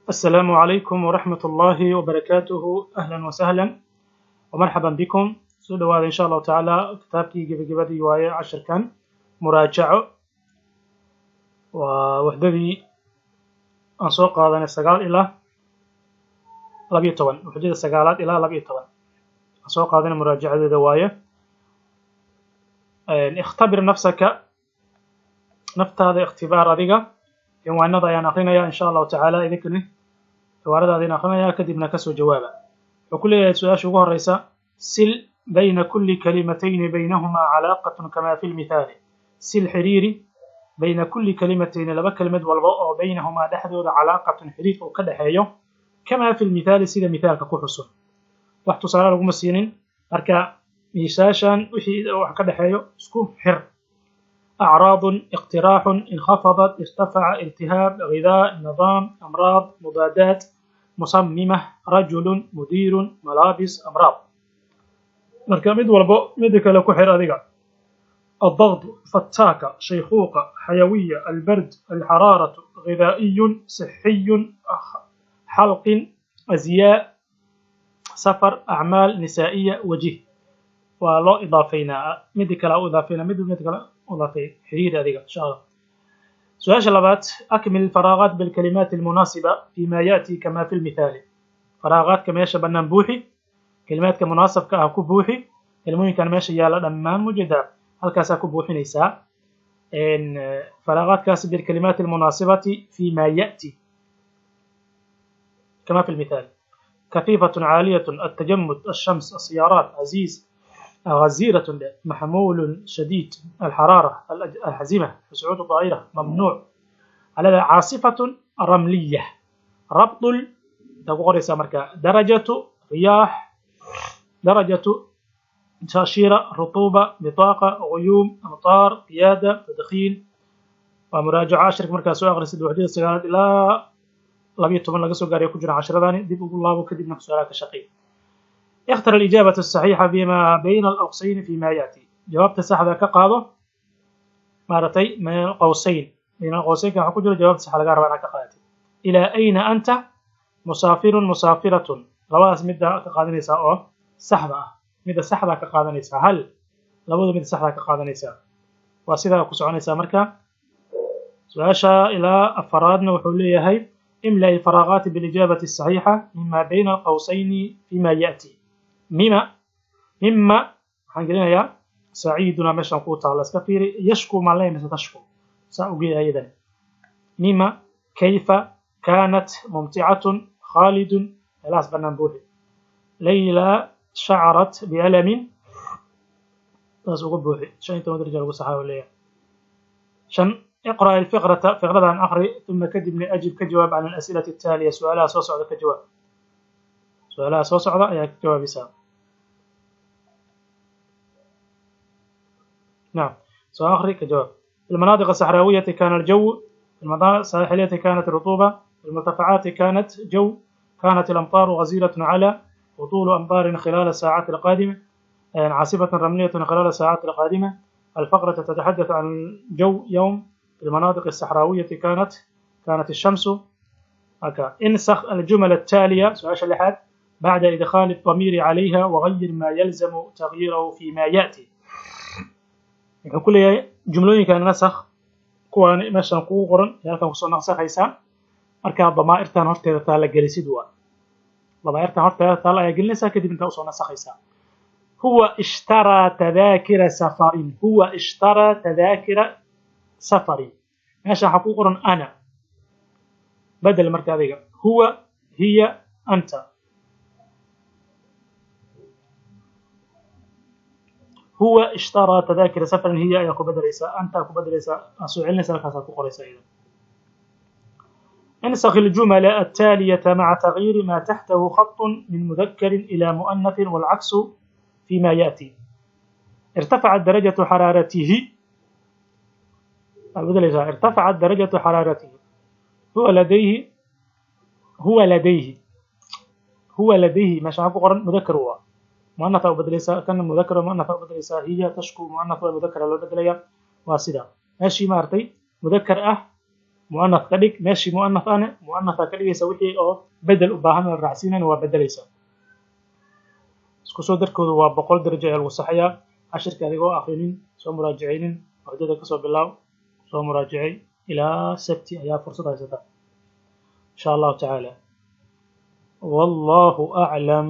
السلام عليكم ورحمة الله وبركاته. أهلا وسهلا ومرحبا بكم. Soo dhawaada insha Allahu tacaala. Kitaabkii gebagabadii waaye cashirkan, muraajaco waa waxdadii aan soo qaadanay 9 ilaa 12, waxdada sagaalaad ilaa 12 aan soo qaadanay, muraajacadeeda waaye. اختبر نفسك, naftaada ikhtibaar adiga. Cinwaanada ayaan akrinaya insha Allahu tacaala, idinkani ciwaanada adin akrinaya, kadibna kasoo jawaaba. Wuxuu ku leeyahay su-aasha ugu horeysa: صل بين كل كلمتين بينهما علاقة كما في المثال. صل, xiriiri, بين كل كلمتين, laba kelimad walba oo, بينهما, dhexdooda, علاقة, xiriir uu ka dhexeeyo, كما في المثال, sida mithaalka ku xusun. Wax tusaale laguma siinin, marka miisaashan wixii wax ka dhexeeyo isku xir. أعراض, اقتراح, انخفضت, ارتفع, التهاب, غذاء, نظام, أمراض, مضادات, مصممة, رجل, مدير, ملابس, أمراض. Marka mid walbo mida kale ku xir adiga. الضغط, فتاكة, شيخوخة, حيوية, البرد, الحرارة, غذائي, صحي, حلق, أزياء, سفر, أعمال, نسائية, وجه. Waa loo idaafeynaa, mida kale u idaafeynaa, mid kale u idaafey, xiriir adiga insha Allah. Su-aasha labaad: أكمل الفراغات بالكلمات المناسبة فيما يأتي كما في المثال. Faraaqaadka meesha bannaan buuxi, kelimaadka munaasabka ah ku buuxi. Kelimooyinkan meesha yaalla dhammaan mujeedaa, halkaasaa ku buuxinaysaa faraaqaadkaas. بالكلمات المناسبة فيما يأتي كما في المثال: كثيفة, عالية, التجمد, الشمس, السيارات, عزيز, غزيرة, محمول, شديد الحرارة, الهزيمة, صعود الطائرة, ممنوع على, عاصفة رملية, ربط. Ku qoraysaa marka: درجة, رياح, درجة, تأشيرة, رطوبة, بطاقة, غيوم, أمطار, قيادة, تدخين. Waa muraajaco cashirka markaa soo akhrisid waxdada sagaalaad ilaa 12 laga soo gaariyo ku jira cashiradani, dib ugu laabo, kadibna su-aalaha ka shaqeey. اختر الإجابة الصحيحة بما بين القوسين فيما يأتي. Jawaabta saxda ka qaado maaragtay من القوسين. بين القوسين waxaa ku jira jawaabta sax laga rabaa inaad ka qaadatid. إلى أين أنت مسافر, مسافرة? Labadaas midda ka qaadanaysaa oo saxda ah, midda saxda ka qaadanaysaa. Hal labada midda saxda ka qaadanaysaa, waa sidaa ku soconaysaa. Marka su-aasha ilaa afaraadna wuxuu leeyahay: املأ الفراغات بالإجابة الصحيحة مما بين القوسين فيما يأتي. مما مما waxaan gelinayaa saciiduna meeshan kuu taala, iska fiiri. يشكو maan leeyahay mise تشكو? Saa ugeeya ayadan. مما, كيف, كانت, ممتعة, خالد. Meelahaas bannaan buuxi. ليلى شعرت بألم, saas uga buuxi. 15 daraja lagu saxaa leeyahay. Shan: اقرأ الفقرة, فقرة أخري, ثم كدبني أجب, كجواب, عن الأسئلة التالية. سؤالها soo socda ka jawaab, su-aalaha soo socda ayaa ka jawaabaysaa. نعم, soo akhri, ka jawaab. في المناطق الصحراوية كان الجو, في المناطق الساحلية كانت الرطوبة, في المرتفعات كانت جو, كانت الأمطار غزيرة على, هطول أمطار خلال الساعات القادمة, عاصفة رملية خلال الساعات القادمة. الفقرة تتحدث عن الجو يوم, في المناطق الصحراوية كانت, كانت الشمس هكا. انسخ الجمل التالية, سؤال لحد, بعد إدخال الضمير عليها وغير ما يلزم تغييره فيما يأتي. Wuxuu ku leeyahay jumlooyinkan nasakh, kuwaan meeshan kugu qoran ee halkan kusoo nasakhaysaa. Markaa damaa'irtan horteeda taala gelisid, waa damaa'irtan horteeda taala ayaa gelinaysaa, kadib intaa usoo nasakhaysaa. هو اشترى تذاكر سفر, هو اشترى تذاكر سفر. Meesha waxaa ku qoran أنا, bedel marka adiga: هو, هي, أنت. هو اشترى تذاكر سفر, هي ayaa ku bedelaysaa, أنت ku bedelaysaa, aa soo celinaysaa, halkaasaa ku qoraysaa iyada. انسخ الجمل التالية مع تغيير ما تحته خط من مذكر إلى مؤنث والعكس فيما يأتي. ارتفعت درجة حرارته, ارتفعت درجة حرارته. هو لديه, هو لديه, هو لديه. ماشي ku qoran مذكر, waa مؤنث u bedelaysaa kan مذكر, مؤنث u bedelaysaa. هي تشكو, مؤنث waa مذكر loo bedelaya. Waa sida meeshii maartay مذكر ah. Mu'anath ka dhig. Meeshii mu'anath ane mu'anatha ka dhigaysa, wixii oo bedel u baahan la raacsiinayna waa bedelaysa. Isku soo darkoodu waa 100 darajo ayaa lagu saxayaa. Cashirka adigoo akhrinin, soo muraajacaynin, waxdada kasoo bilaaw, soo muraajacay. Ilaa Sabti ayaa fursad haysata, insha Allahu tacaala. Wallahu aclam.